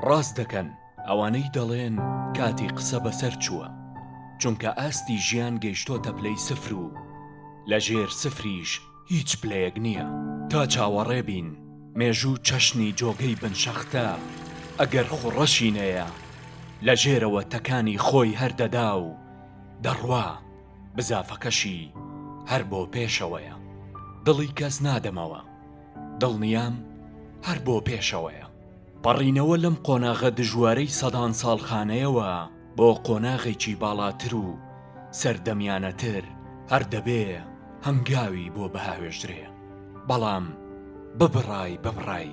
ڕاست دەکەن ئەوانەی دەڵێن کاتی قسە بەسەر چووە، چونکە ئاستی ژیان گەیشتۆتە پلەی سفر و لە ژێر سفریش هیچ پلەیەک نییە. تا چاوەڕێ بین مێژوو چەشنی جۆگەی بن شەختە ئەگەر خوڕەشی نەیە لە ژێرەوە تەکانی خۆی هەر دەدا و دەڕوا، بزافەکەشی هەر بۆ پێشەوەیە. دڵی کەس نادەمەوە، دڵنیام هەر بۆ پێشەوەیە. پەڕینەوە لەم قۆناغە دژوارەی سەدان ساڵ خانەیەوە بۆ قۆناغێکی باڵاتر و سەردەمیانەتر هەر دەبێ هەنگاوی بۆ بهاوێژرێ. بەڵام ببڕای ببڕای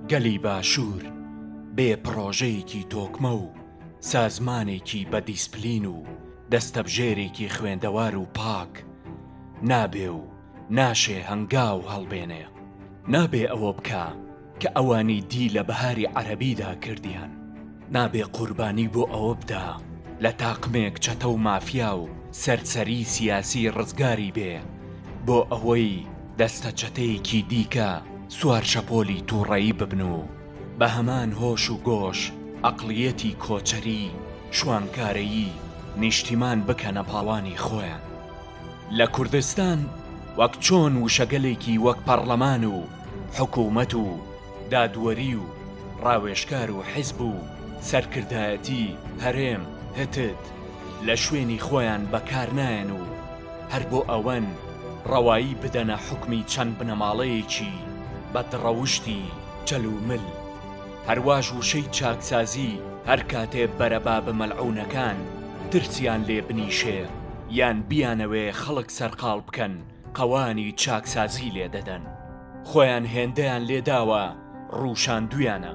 گەلی باشوور بێ پڕۆژەیەکی تۆکمە و سازمانێکی بە دیسپلین و دەستەبژێرێکی خوێندەوار و پاک نابێ و ناشێ هەنگاو هەڵبێنێ. نابێ ئەوە بکا کە ئەوانی دی لە بەهاری عەرەبیدا کردیان. نابێ قوربانی بۆ ئەوە بدا لە تاقمێک چەتە و مافیا و سەرسەری سیاسی ڕزگاری بێ بۆ ئەوەی دەستە چەتەیەکی دیکە سوار شەپۆلی توڕەیی ببن و بە هەمان هۆش و گۆش ئەقڵیەتی کۆچەری شوانکارەیی نیشتیمان بکەنە پاڵانی خۆیان. لە کوردستان وەک چۆن وشەگەلێکی وەک پەڕلەمان و حکوومەت و دادوەری و ڕاوێژکار و حیزب و سەرکردایەتی هەرێم هتد لە شوێنی خۆیان بەکار نایەن و هەر بۆ ئەوەن ڕەوایی بدەنە حوکمی چەند بنەماڵەیەکی بەدڕەوشتی چەل و مل. هەرواش وشەی چاکسازی هەر کاتێ بەرەبابە مەلعونەکان ترسیان لێ بنیشێ یان بیانەوێ خەڵک سەرقاڵ بکەن قەوانی چاکسازی لێ دەدەن. خۆیان هێندەیان لێ داوە ڕووشاندویانە.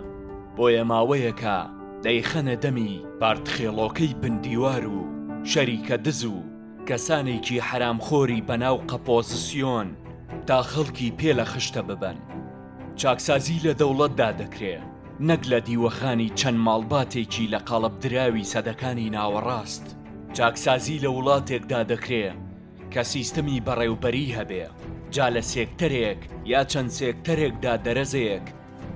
بۆیە ماوەیەکە دەیخەنە دەمی پارتخێڵۆکەی بن دیوار و شەریکە دز و کەسانێکی حەرامخۆری بەناو قەپۆزسیۆن تا خەڵکی پێ لە خشتە ببەن. چاکسازی لە دەوڵەتدا دەکرێ نەک لە دیوەخانی چەند ماڵباتێکی لە قاڵبدراوی سەدەکانی ناوەڕاست. چاکسازی لە وڵاتێکدا دەکرێ کە سیستمی بەڕێوبەری هەبێ جا لە سێکتەرێک یا چەند سێکتەرێکدا دەرەزێک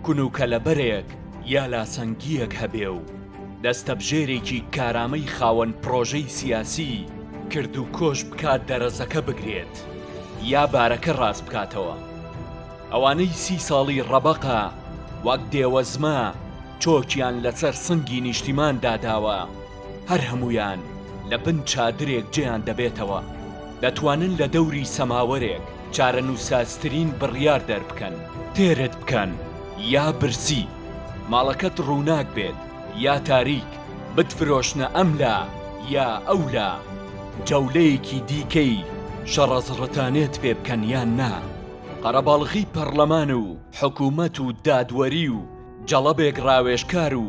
کون و کەلەبەرێک یا لاسەنگییەک هەبێ و دەستەبژێرێکی کارامەی خاوەن پڕۆژەی سیاسی کرد و کۆش بکات دەرەزەکە بگرێت یا بارەکە ڕاست بکاتەوە. ئەوانەی سی ساڵی ڕەبەقە وەک دێوەزمە چۆکیان لەسەر سنگی نیشتیمان داداوە هەر هەموویان لە بن چادرێک جێیان دەبێتەوە دەتوانن لە دەوری سەماوەرێک چارەنووسسازترین بڕیار دەربکەن. تێرت بکەن یا برسی، ماڵەکەت ڕووناک بێت یا تاریک، بتفرۆشنە ئەم لا یا ئەو لا، جەولەیەکی دیکەی شەڕەزڕتانێت پێ بکەن یان نا، قەرەباڵغی پەڕلەمان و حکوومەت و دادوەری و جەڵەبێک ڕاوێژکار و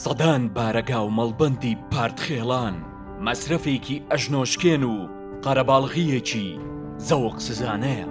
سەدان بارەگا و مەڵبەندی پارتخێڵان مەسرەفێکی ئەژنۆشکێن و قەرەباڵغییەکی زەوقسزانەیە.